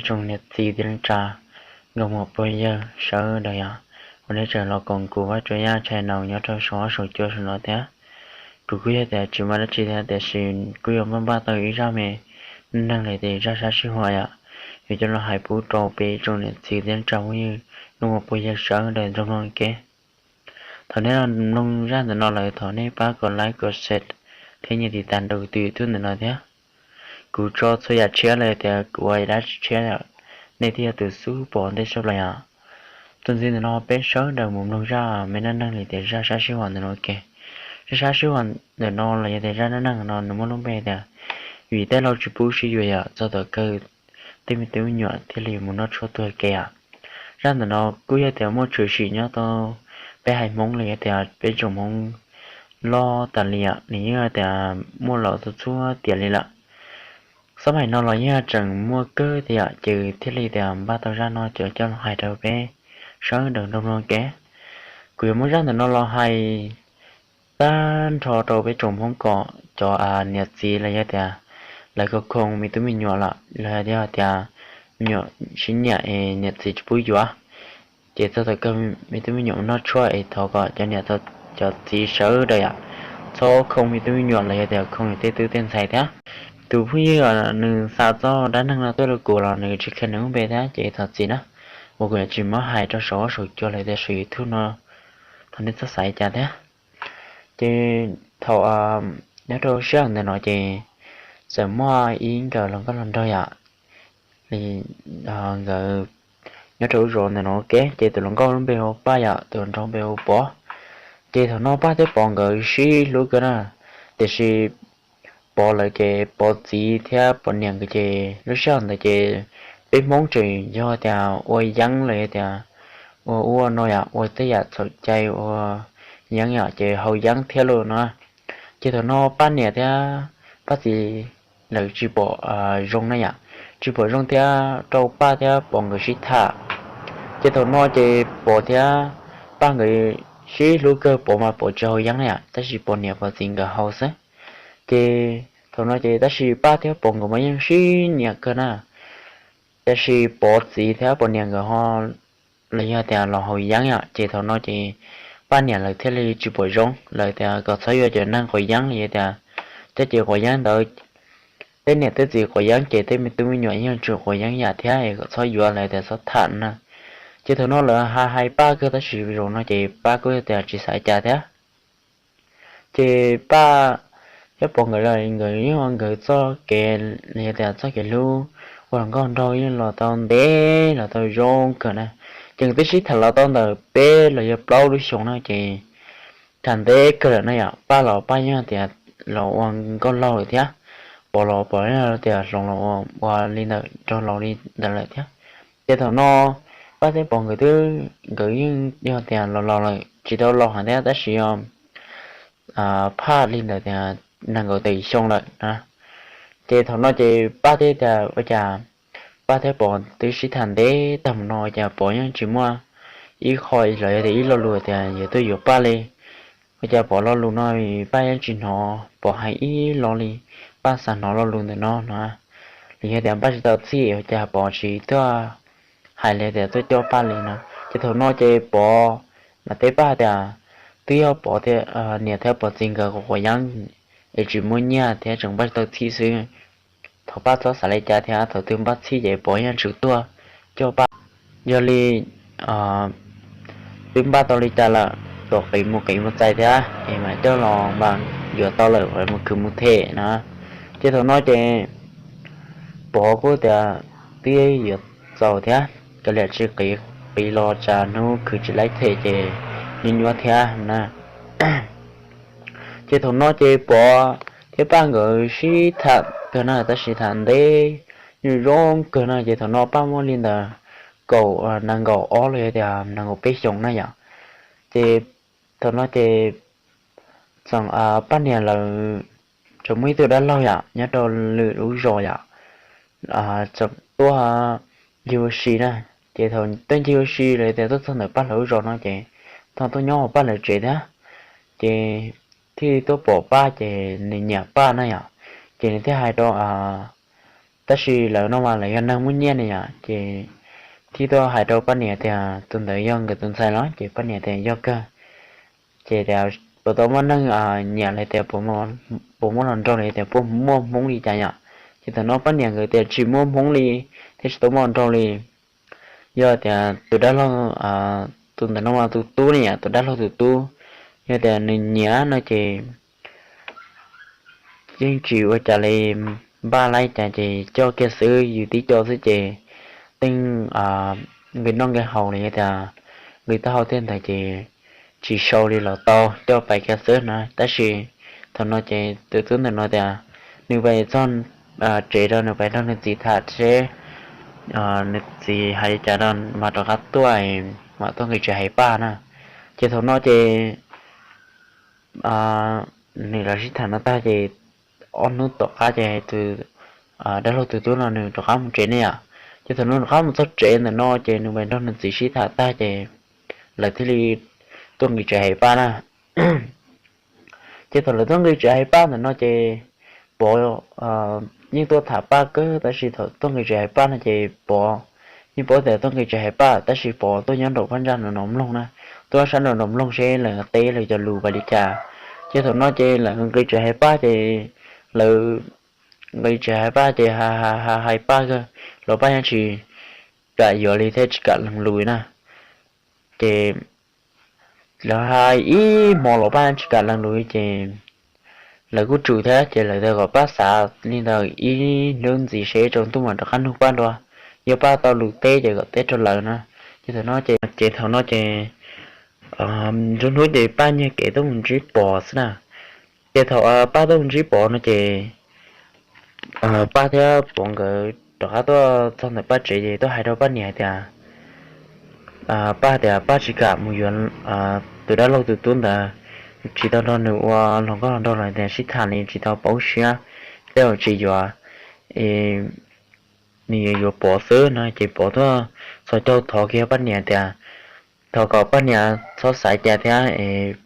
tsoom niam txiv tij leej tsa, nkauj muam pog yawg sawv daws yom, uas nej tseem los koom kuv Vaj Tsua Yaj channel nyob rau saum huab saum cua saum no thiab. Kuv kuj yog tias tsis muaj dab tsi thiab tiam sis kuj yuav npaj npaj tau ib zaj me neej neeg los yog tias zaj sab sij huam yom, yuav coj los hais pub rau peb tsoom niam txiv tij leej tsa phooj ywg nkauj muam pog yawg sawv daws nrog mloog ua ke. Thaum nej mloog zaj ntawm no lawm thov nej pab kom like kom share thiab nias tiv tas rau kuv tus YouTube ntawm no thiab. Kuv tso txhua yam tshiab los yog tias kuv ua dab tsi tshiab, nej thiaj yog tus xub pom ntej tshaj plaws yom. Txuas ntxiv ntawm no peb sawv daws mus mloog zaj me neej neeg los yog tias zaj sab sij huam ntawm no ua ke. Zaj sab sij huam ntawm no los yog tias zaj neej neeg no nws muaj lub npe tias vim tej laus tsis pub sib yuav yom, txog thaum kawg tej me tub me nyuam thiaj li mus noj tshuaj tuag ua ke yom. Zaj ntawm no kuj yog tias muaj tshwm sim nyob rau peb haiv Hmoob los yog tias peb tsoom Hmoob loj tas li yom, nws yeej tias muaj los txhua txhua tiam li lawm. Xab maim no los yeej tseem muaj kawg thiab yom, ces thiaj li tias npaj tau zaj no coj los hais rau peb sawv daws nrog mloog ua ke. Kuv yuav muab zaj ntawm no los hais tag nrho rau peb tsoom Hmoob kom cov niam txiv los yog tias lawv khoo khoo me tub me nyuam lawm los yog tias me nyuam sib nyiam es niam txiv tsis pub yuav, ces txog thaum kawg me tub me nyuam noj tshuaj es thov kom cov niam cov txiv sawv daws yom, txhob khoo me tub me nyuam los yog tias khoo tej tub tej ntxhais thiab. Tus phooj ywg nws xa txoj dab neeg no tuaj rau kuv los nws tsis qhia nws lub npe thiab ces thov txim na, uas kuv yuav tsis muab hais rau saum huab saum cua los yog tias saum YouTube no, thov nej txhob xav li cas thiab. Ces thaum nyob rau sij hawm ntawm no ces txawm muaj ib nkawm hluas nkauj hluas nraug yom, li nkawd nyob rau lub zos ntawm no ua ke, ces tus hluas nkauj lub npe hu ua Paj yom, tus hluas nraug npe hu ua Pov. Ces thaum no Paj thiab Pov nkawd sib hlub kawg na, tiam sis Pov lawv ces Pov txiv thiab Pov niam nkawd ces lub sij hawm ntawd ces peb Hmoob tseem yog tias ua yeeb los yog tias ua ua no yom, ua tej yam txhaum cai ua yeeb yom, ces haus yeeb thiab lauj no. Ces thaum no Paj niam thiab Paj txiv lawv tsis pom zoo na yom, tsis pom zoo thiab rau Paj thiab Pov nkawd sib tham. Ces thaum no ces Pov thiab Paj nkawd sib hlub kawg, Pov mas Pov tsis haus yeeb na yom, tab sis Pov niam Pov txiv nkawd haus xwb. Ces thaum no ces tab sis Paj thiab Pov nkawd mas yeej sib nyiam kawg na, tab sis Pov txiv thiab Pov niam nkawd ho los yog tias los haus yeeb yom, ces thaum no ces Paj niam lawv thiaj li tsis pom zoo, lawv tias kom txhob yuav cov neeg quav yeeb los yog tias cov txiv quav yeeb ntawd, tej niam tej txiv quav yeeb ces tej me tub me nyuam yeej tsum quav yeeb yam thiab es kom txhob yuav, lawv tias txhob tham na. Ces thaum no lawv hais hais Paj kawg tab sis zaum no ces Paj kuj tias tsis xav cas thiab. Ces Paj thiab Pov nkawd los nkawd yeej ua nkawd txoj kev los yog tias txoj kev hlub ua hluas nkauj nraug yeej los tau ntev los tau zoo kawg na. Ces nkawd twb sib tham los tau ntawm peb los yog plaub lub xyoos na, ces tham ntev kawg lawm na yom. Paj los Paj yeej tias los ua nkauj laug lawm thiab, Pov los Pov yeej tias hloov los ua ua li ntawm nraug laus li ntawd lawm thiab. Ces thaum no Paj thiab Pov nkawd twb, nkawd yeej yog tias los laus lawm, tsis tau laus heev thiab tab sis yog phaj li ntawd tias nees nkaum tawm xyoo lawm na. Ces thaum no ces Paj thiaj tias ua cas Paj thiab Pov twb sib tham ntev tag mus no ua cas Pov yeej tsis muaj ib qho los yog tias ib lo lus tias yuav tuaj yuav Paj li. Ua cas Pov lo lus no Paj yeej tsis hnov Pov hais ib lo li. Paj xav hnov lo lus ntawm no no, los yog tias Paj tsis tau txhij ua cas Pov tsis tuaj hais li tias tuaj coj Paj li no. Ces thaum no ces Pov mas teb Paj tias twb yog Pov niam thiab Pov txiv nkawd quav yeeb es tsis muaj nyiaj thiab tseem Paj tsis tau txhij xwb. Thov Paj txhob xav li cas thiab thaum twg Paj txhij ces Pov yeej tsum tuaj coj Paj. Yog li twb npaj tau li cas lawm, kom qiv mus qiv mus txais thiab es mam coj los mas yuav tau lawm mus khwv mus them na. Ces thaum no ces Pov kuj tias twb yuav txaus thiab, kav liam tsis qiv, qiv los tsam hnub khwv tsis laib them ces nyuaj nyuaj thiab na. Ces thaum no ces Pov thiab Paj nkawd sib tham kawg na, tab sis tham ntev nyuaj zoo kawg na. Ces thaum no Paj muaj li ntawd kaum, nees nkaum ob los yog tias nees nkaum peb xyoos na yom. Ces thaum no ces txawm Paj niam lawv tseem muaj ib tug dab laug yom nyob rau lwm lub zos yom, tseem tuaj ncig ua si na. Ces thaum tuaj ncig ua si los tias tuaj txog ntawm Paj lawv lub zos no ces tau tuaj nyob hauv Paj lawv tsev thiab. Ces thiaj tuaj pom Paj ces nws nyiam Paj na yom. Ces nws thiaj hais rau Tab sis lawv no mas lawv yog neeg muaj nyiaj ne yom, ces thiaj tuaj hais rau Paj niam tias tus ntawd yog nkawd tus ntxhais los, ces Paj niam tias yog kawg. Ces tias puas tau muaj neeg nyiam li tias puas muaj hluas nraug li tias puas muaj hmoob li cas yom. Ces thaum no Paj niam nkawd tias tsis muaj hmoob li thiab tsis tau muaj hluas nraug li. Yog tias tus dab laug, tus ntawm no mas tus tub ne yom, tus dab laug tus tub, yog tias nws nyiam no ces yeej tsis ua cas li, npaj li cas ces coj kiag xwb, yus tib co xwb ces tej nqi noj nqi haus los yog tias nqi taub hau tej ntawd ces tsis sau li los tau, coj pais kiag xwb no. Tab sis thaum no ces tus tub ntawm no tias nws pais txog tsev rau nws pais nrog nws txiv tham seb nws txiv hais li cas rau mas rov qab tuaj, mam tuaj nqis tsev hais Paj na. Ces thaum no ces nws los sib tham no tag ces ob hnub tom qab ces tus dab laug tus tub no nws rov qab mus tsev ne yom. Ces thaum nws rov qab mus txog tsev ntawm no ces nws pais nrog nws txiv sib tham tag ces lawv thiaj li tuaj nqis tsev hais Paj na. Ces thaum lawv tuaj nqis tsev hais Paj ntawm no ces Pov yeej tuaj tham Paj kawg, tab sis thaum tuaj nqis tsev hais Paj no ces Pov yeej paub tias tuaj nqis tsev hais Paj, tab sis Pov tuaj nyob nraum phab ntsa no mloog na, tuaj sab nraum no mloog seb lawv teb lawv cov lus ua li cas. Ces thaum no ces lawv nqis tsev hais Paj ces lawv nqis tsev hais Paj ces hais hais hais Paj kawg los Paj yeej tsis kam yuav li thiab tsis kam lees lus na. Ces lawv hais ib hmo los Paj tsis kam lees lus ces lawv kuj tsum thiab ces lawv tias kom Paj xav li ntawd ib hnub ntxiv seb tsaus ntuj mam rov qab nug Paj dua, yog Paj tau lus teb ces kom teb rau lawv na. Ces thaum no ces, ces thaum no ces nruab hnub ces Paj nyiag kev tuaj mus ntsib Pov xwb na. Ces thaum Paj tuaj mus ntsib Pov no ces Paj thiab Pov nkawd rov qab tuaj txog ntawm Paj tsev ces tuaj hais rau Paj niam tias Paj tias Paj tsis kam mus yuav tus dab laug tus tub ntawd, tsis tau nrog nws ua hluas nkauj hluas nraug los tias sib tham li tsis tau paub siab, tej zaum tsis yuav, nws yuav yuav Pov xwb no. Ces Pov tuaj txhos caug thov kiag Paj niam tias thov kom Paj niam txhob xav cas thiab es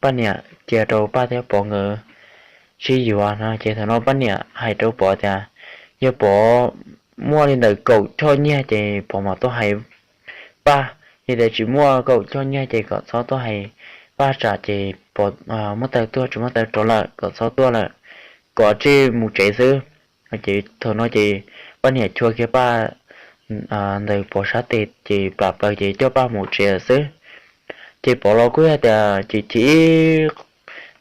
Paj niam cia rau Paj thiab Pov nkawd sib yuav no. Ces thaum no Paj niam hais rau Pov tias yog Pov muaj li ntawm kaum choj nyiaj ces Pov mam tuaj hais Paj, yog tias tsis muaj kaum choj nyiaj ces kom txhob tuaj hais Paj tsam ces Pov muab taw tuaj tsis muab taw rov lawm kom txhob tuaj lawm, kom tsij mus tsev xwb. Ces thaum no ces Paj niam chua kiag Paj ntawm Pov sab tes ces plam plaws ces coj Paj mus tsev lawm xwb. Ces Pov los kuj yog tias chim chim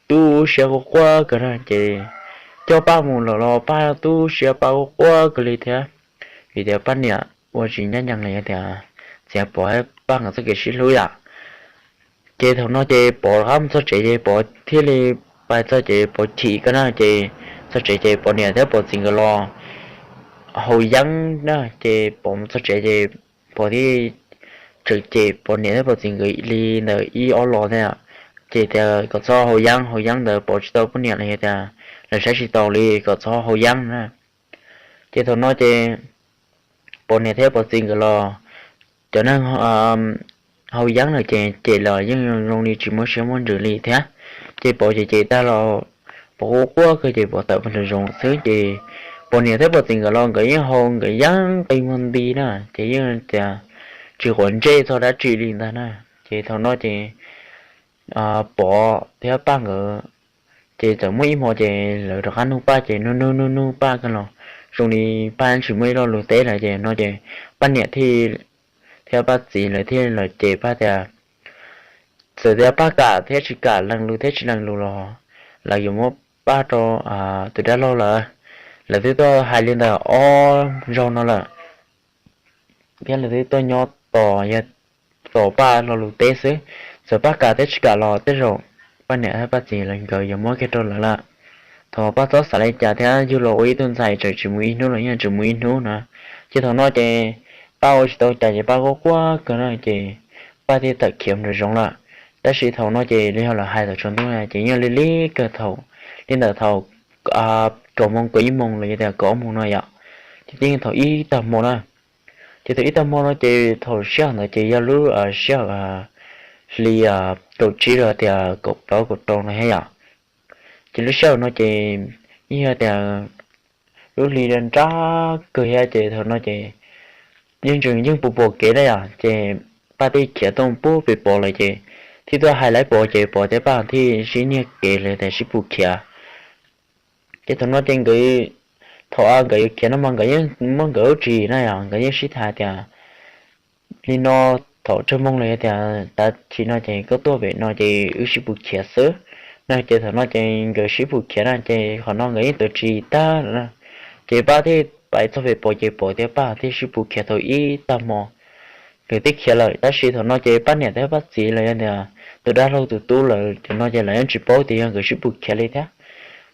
tu siab quaj quaj kawg na, ces coj Paj mus lawm los Paj tu siab Paj quaj quaj kawg li thiab, vim tias Paj niam ua tsis ncaj ncees li tias txiav Pov thiab Paj nkawd txoj kev sib hlub yom. Ces thaum no ces Pov rov qab mus txog tsev ces Pov thiaj li pais txog ces Pov chim kawg na, ces txog tsev ces Pov niam thiab Pov txiv nkawd los haus yeeb na. Ces Pov mus txog tsev ces Pov thiaj tseem cem Pov niam thiab Pov txiv nkawd li ntawm ib ob los thiab, ces tias kom txhob haus yeeb, haus yeeb ntawd Pov tsis tau poj niam los yog tias lawv saib tsis taus li, kom txhob haus yeeb na. Ces thaum no ces Pov niam thiab Pov txiv nkawd los, cov neeg haus yeeb no ces cem los yeej zoo li tsis muaj siab muaj ntsws li thiab. Ces Pov ces cem tag los Pov quaj quaj kawg ces Pov tawm pem nraum zoov xwb ces Pov niam thiab Pov txiv nkawd los nkawd yeej haus nkawd yeeb qi muag nti na, ces yeej tias tsis quav ntsej txog dab tsi li ntag na. Ces thaum no ces Pov thiab Paj nkawd ces txawm muaj ib hmo ces lawv rov qab nug Paj ces nug nug nug nug Paj kawg los zoo li Paj tsis muaj ib lo lus teb lawm. Ces no ces Paj niam thiab Paj txiv lawv thiaj los cem Paj tias txawm tias Paj kam thiab tsis kam, lees lus thiab tsis lees lus los lawv yuav muab Paj rau tus dab laug lawm. Lawv twb tuaj hais li ntawd ob zaug no lawm thiab lawv twb tuaj nyob tos, yog tos Paj lo lus teb xwb. Txawm Paj kam thiab tsis kam los tej zaum Paj niam thiab Paj txiv lawv nkawd yuav muab kiag rau lawv lawm. Thov Paj txhob xav li cas thiab, yug los ua ib tug ntxhais txawm tsis mus ib hnub los yeej tsis mus ib hnub na. Ces thaum no ces Paj ua tsis tau cas ces Paj quaj quaj kawg na ces Paj thiaj tawm khiav nraum zoov lawm. Tab sis thaum no ces li yog lawv hais thaum tsaus ntuj na ces yeej li li kawg thaum, li ntawm thaum kaum moos kaum ib moos los yog tias kaum ob moos no yom, ces twb yeej thaum ib tag hmo na. Ces thaum ib tag hmo no ces thaum sij hawm ntawd ces yog lub sij hawm hli kaum tsib los tias kaum plaub kaum rau no thiab yom. Ces lub sij hawm no ces yeej yog tias lub hli nra kawg thiab ces thaum no ces yeej tseem yeej pus pom kev na yom, ces Paj thiaj khiav tuaj pub pem Pov lawm ces thiaj tuaj hais lawv Pov ces Pov thiab Paj thiaj sib nyiag kev lawm tias sib pus khiav. Ces thaum no ces nkawd, thaum nkawd yuav khiav no mas nkawd yeej muab nkawd lub tswv yim na yom, nkawd yeej sib tham tias li no, thaum tsawg moos lawm tias tav chim no ces koj tuaj pem no ces wb sib pus khiav xwb na. Ces thaum no ces nkawd sib pus khiav na ces qhov no nkawd yeej tuav tswv yim tag lawm na. Ces Paj thiaj pais txog pem Pov ces Pov thiab Paj thiaj sib pus khiav tau ib tag hmo, nkawd thiaj khiav lawm. Tab sis thaum no ces Paj niam thiab Paj txiv los yog tias tus dab laug tus tub lawv cov no ces lawv yeej tsis paub tias yog nkawd sib pus khiav li thiab.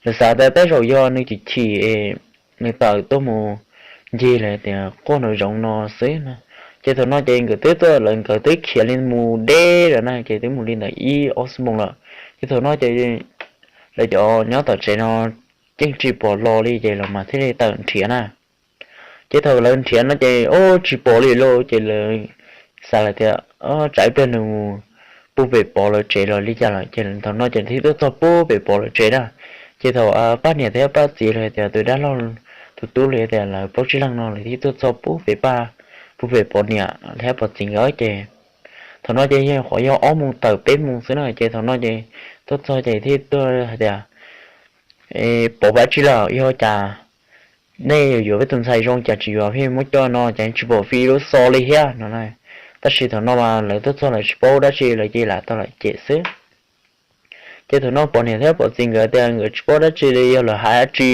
Lawv xav tias tej zaum yog nws chim chim es nws tawm tuaj mus ncig lawm tias quaj nraum zoov no xwb na. Ces thaum no ces nkawd twb tuaj lawm, nkawd twb khiav li mus deb lawm na, ces twb mus li ntawm ib ob xuab moos lawm. Ces thaum no ces lawv cov nyob tom tsev no yeej tsis pom los li ces los mas thiaj li tawm nrhiav na. Ces thaum lawv nrhiav no ces ua tsis pom li lauj, ces lawv xav lawm tias tsam ib pliag nws mus pub pem Pov lawv tsev los li cas lawm. Ces thaum no ces thiaj tuaj txog pub pem Pov lawv tsev na. Ces thaum Paj niam thiab Paj txiv los tias tus dab laug tus tub los tias lawv plaub tsib leeg no lawv thiaj tuaj txog pub pem Paj, pub pem Pov niam thiab Pov txiv nkawd ces thaum no ces yog qhov yog ob moos tawm peb moos xwb na. Ces thaum no ces tuaj txog ces thiaj tuaj hais tias Pov, Paj tsis lawm, yog cas nej yuav yuav peb tus ntxhais zoo cas tsis yuav, pheej muab coj no ces tsis pom fij lub xov li thiab no. Tab sis thaum no mas lawv tuaj txog lawv tsis paub dab tsi, lawv cia li lam tau lawm cem xwb. Ces thaum no Pov niam thiab Pov txiv nkawd tias nkawd tsis paub dab tsi li, yog lawv hais dab tsi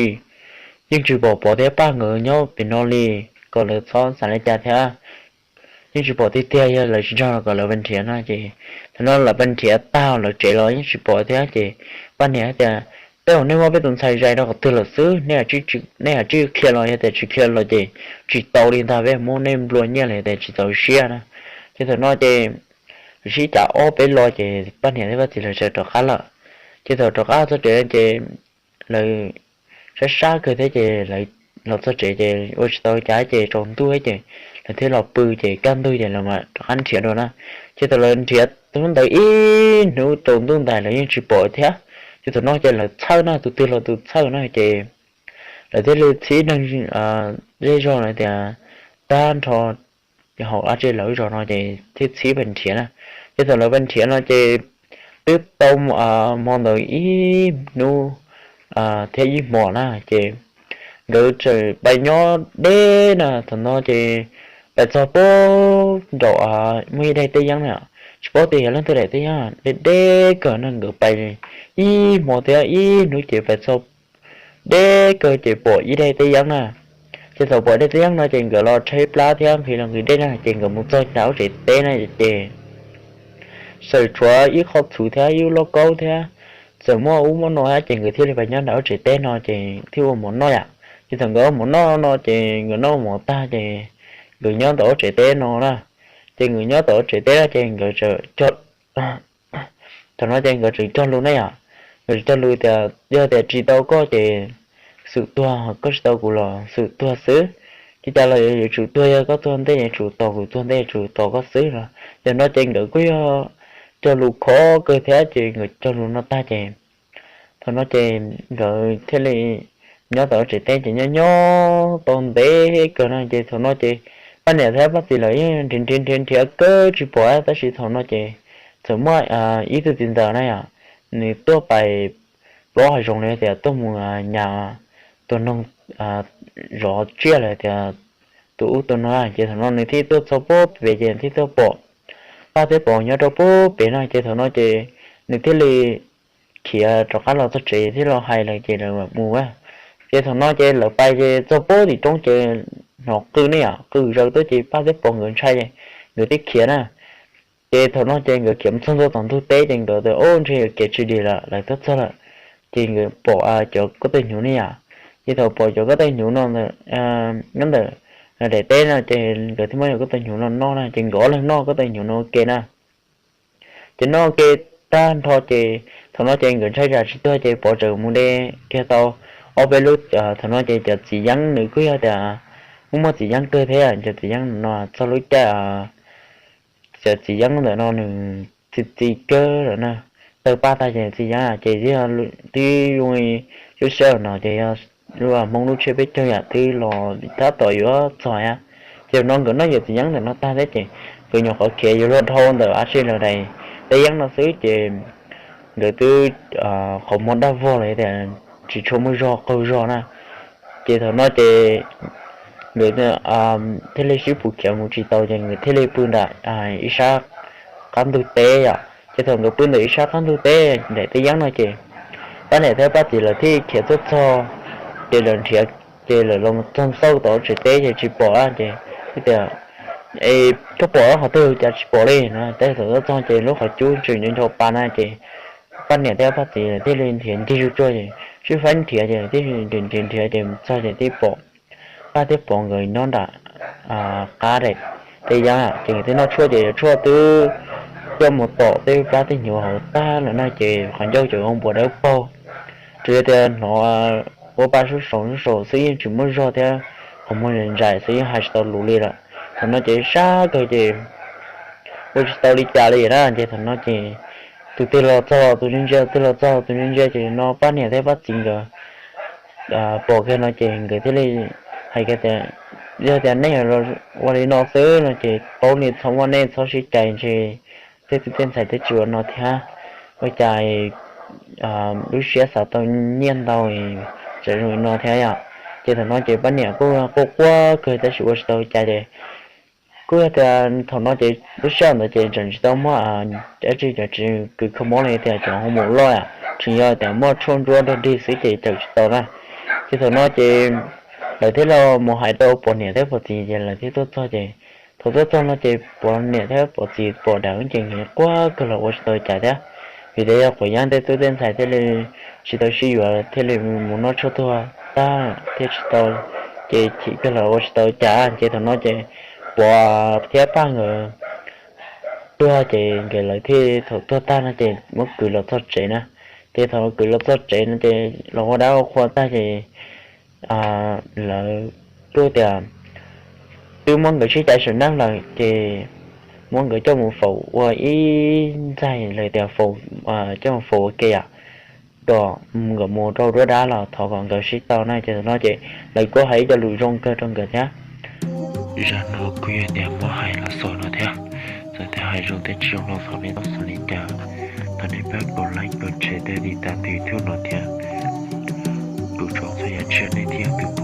yeej tsis pom Pov thiab Paj nkawd nyob pem no li, kom lawv txhob xav li cas thiab. Yeej tsis pom tiag tiag, yog lawv tsis nrog los kom lawv pais nrhiav no. Ces thaum no lawv pais nrhiav tag lawv tsev los yeej tsis pom thiab. Ces Paj niam tias tej zaum nej muab peb tus ntxhais zais rau qhov twg lawm xwb, nej hais tsij qhia los, yog tias tsis qhia los ces tsis tau li ntag, peb muab nej nplua nyiaj los yog tias tsis txaus siab na. Ces thaum no ces sib cav ob peb lo ces Paj niam thiab Paj txiv lawv sawv rov qab lawm. Ces thaum rov qab txog tsev ces lawv sab sab kawg thiab ces lawv los txog tsev ces ua tsis tau cas ces tsaus ntuj ces lawv thiaj los pw ces kaj ntug ces lawv mam rov qab nrhiav dua na. Ces thaum lawv nrhiav hnub ntawd ib hnub tsaus ntuj ntais lawv yeej tsis pom thiab. Ces thaum no ces lawv txhawj na, tus twg los tus txhawj na ces lawv thiaj li txhib neeg zej zog lawm tias tag nrho hauv lawv zos no ces thiaj txhib pais nrhiav na. Ces thaum lawv pais nrhiav no ces twb tau hmo ntawd ib hnub thiab ib hmos na ces nkawd txawm pais nyob deb na. Thaum no ces pais txog pub nraum muaj ib daim teb yeeb na, tsis paub tias yog leej twg daim teb yeeb, deb deb kawg na. Nkawd pais ib hmo thiab ib hnub ces pais txog deb kawg ces pom ib daim teb yeeb na. Ces thaum pom daim teb yeeb no ces nkawd los tshaib plab thiab nqhis los nqhis dej na, ces nkawd mus txog nram lub tsev teb na ces txawm tshuav ib qho txhuv thiab ib lub lauj kaub thiab txawm muaj ub muaj no thiab ces nkawd thiaj li pais nyob nram lub tsev teb no ces thiaj ua mov noj yom. Ces thaum nkawd ua mov noj no ces nkawd noj mov tag ces nkawd nyob ntawm lub tsev teb no na. Ces nkawd nyob ntawm lub tsev teb no ces nkawd txawm cog thaum no ces nkawd tseem cog lus ne yom. Nkawd tseem cog lus tias yog tias tsis tau koj ces xum tuag, koj tsis tau kuv los xum tuag xwb. Ua cas los yuav tsum tuag, yog koj tuag ntej yuav tsum tos kuv, tuag ntej yuav tsum tos koj xwb no. Yog no ces nkawd kuj yog cog lus khov kawg thiab ces nkawd cog lus no tag ces thaum no ces nkawd thiaj li nyob tom tsev teb ces nyob nyob tau ntev kawg no ces thaum no ces Paj niam thiab Paj txiv lawv yeej nrhiav nrhiav nrhiav nrhiav kawg tsis pom, tab sis thaum no ces txawm muaj ib tug txiv ntxawm na yom, nws tuaj pais plob hav zoov li tias tuaj mus nyas tua noog zov tsiaj los tias tua ub tua no. Ces thaum no nws thiaj tuaj txog pub pem ces thiaj tuaj pom Paj thiab Pov nyob rau pub pem no ces thaum no ces nws thiaj li khiav rov qab los txog tsev thiab los hais lawv ces lawv mam mus. Ces thaum no ces lawv pais ces txog pub tim roob ces hnov qw ne yom, qw zaws tuaj ces Paj thiab Pov nkawd ntshai, nkawd thiaj khiav na. Ces thaum no ces nkawd khiav mus txog ntua tom ntug teb ces nkawd tias ub, ntshe yuav khiav tsis dim lawm, lawv tuaj txog lawm. Ces nkawd pom cov koj tawj hnyuv ne yom. Ces thaum pom cov koj tawj hnyuv no ntawm, nyob ntawm daim teb no ces nkawd thiaj muab cov koj tawj hnyuv no noj na, ces nkawd ob leeg noj koj tawj hnyuv no ua ke na. Ces noj ua ke tag nrho ces thaum no ces nkawd ntshai tsam tsis tuag ces Pov txawm mus de kiag tau ob peb lub, thaum no ces cov txiv yeeb nws kuj yog tias muaj muaj txiv yeeb kawg thiab, cov txiv yeeb no txog lub caij cov txiv yeeb ntawm no nws txi txiv kawg lawm na. Tawg paj tag ces txiv yeeb ces twb zoo li lub sij hawm no ces yog Hmoob lub tsiab peb caug yam twb los tab tom yuav txog thiab. Ces no nkawd noj yawm txiv yeeb ntawm no tag thiab ces nkawd nyuam qhuav khiav yuav luag dhau ntawm ab sij lawm daim teb yeeb no xwb ces nkawd twb qhov muag daj vog lawm tias tsis tshua muaj zog qaug zog na. Ces thaum no ces nkawd thiaj li sib pus khiav mus tsis tau ces nkawd thiaj li pw ntawm ib sab qab ntug teb yom. Ces thaum nkawd pw ntawm ib sab qab ntug teb daim teb yeeb no ces pab niam thiab pab txiv lawv thiaj khiav tuaj txog, ces lawv nrhiav, ces lawv los txog xauj tom tsev teb ces tsis pom ces tias, Es koj pom qhov twg cas tsis pom li no? Tab sis thaum tuaj txog ces lub qhov cub tseem nco nco pa na ces pab niam thiab pab txiv thiaj li nrhiav ncig zuj zus ces sib faib nrhiav ces thiaj li nrhiav nrhiav ces mus txog ces thiaj pom pab thiab pom nkawd nyob nram qab daim teb yeeb ces nkawd thiaj noj tshuaj ces tshuaj twb coj mus tom tej plab tej hnyuv hauv tag lawm no ces qhov ncauj ces ua npuas dawb paug. Tsuas yog tias hnov ua pa sub saum sub saum xwb yeej tsis muaj zog thiab qhov muag ntsais xwb yeej hais tsis tau lus li lawm. Thaum no ces sab kawg ces ua tsis tau li cas li na ces thaum no ces tus twg los txog tus ntsia ntsia, tus twg los txog tus ntsia ntsia ces no pab niam thiab pab txiv nkawd pom kiag no ces nkawd thiaj li hais kiag tias, Yog tias nej ua li no xwb no ces paub li txhob muaj nej txhob sib cais ntshe tej tub tej ntxhais twb tsis ua no thiab. Ua cas lub siab xav tau nyiaj ntau tseem zoo li no thiab yom. Ces thaum no ces pab niam kuj quaj quaj kawg tab sis ua tsis tau cas ces kuj yog tias thaum no ces lub sij hawm ntawd ces tseem tsis tau muaj dab tsi cov kws kho mob li tias cov hoo maum loj, tseem yog tias muaj tshuaj ntsuab dog dig xwb ces cawm tsis tau na. Ces thaum no ces lawv thiaj los mus hais rau pog niam thiab pog txiv ces lawv thiaj tuaj txog ces thaum tuaj txog no ces pog niam thiab pog txiv pom dam ces nkawd quaj kawg los ua tsis tau cas thiab. Vim tias yog quav yeeb tej tub tej ntxhais thiaj li tsis tau sib yuav thiaj li mus noj tshuaj tuag tag thiaj tsis tau, ces chim kawg los ua tsis tau cas ces thaum no ces pog thiab pab nkawd tuag ces nkawd lawv thiaj thaum tuag tag no ces muab kwv los txog tsev na. Ces thaum kwv los txog tsev no ces los ua dab ua qhua tag ces lawv kuj tias twb muab nkawd sib cais saum neej lawm ces muab nkawd coj mus faus ua ib ntxaig lawm tias coj mus faus ua ke yom, kom nkawd mus rau duab dab los thov kom nkawd sib tau na. Ces thaum no ces lawv kuj hais ib co lus zoo kawg rau nkawd thiab. Zaj no kuj yog tias muab hais los xaus no thiab. Txawm tias hais zoo thiab tsis zoo los xaus li txoj xaus li cas, thov nej pab kaum like kaum share thiab tiv tas tus YouTube no thiab. Kuv tso txhua yam tshiab nej thiaj tau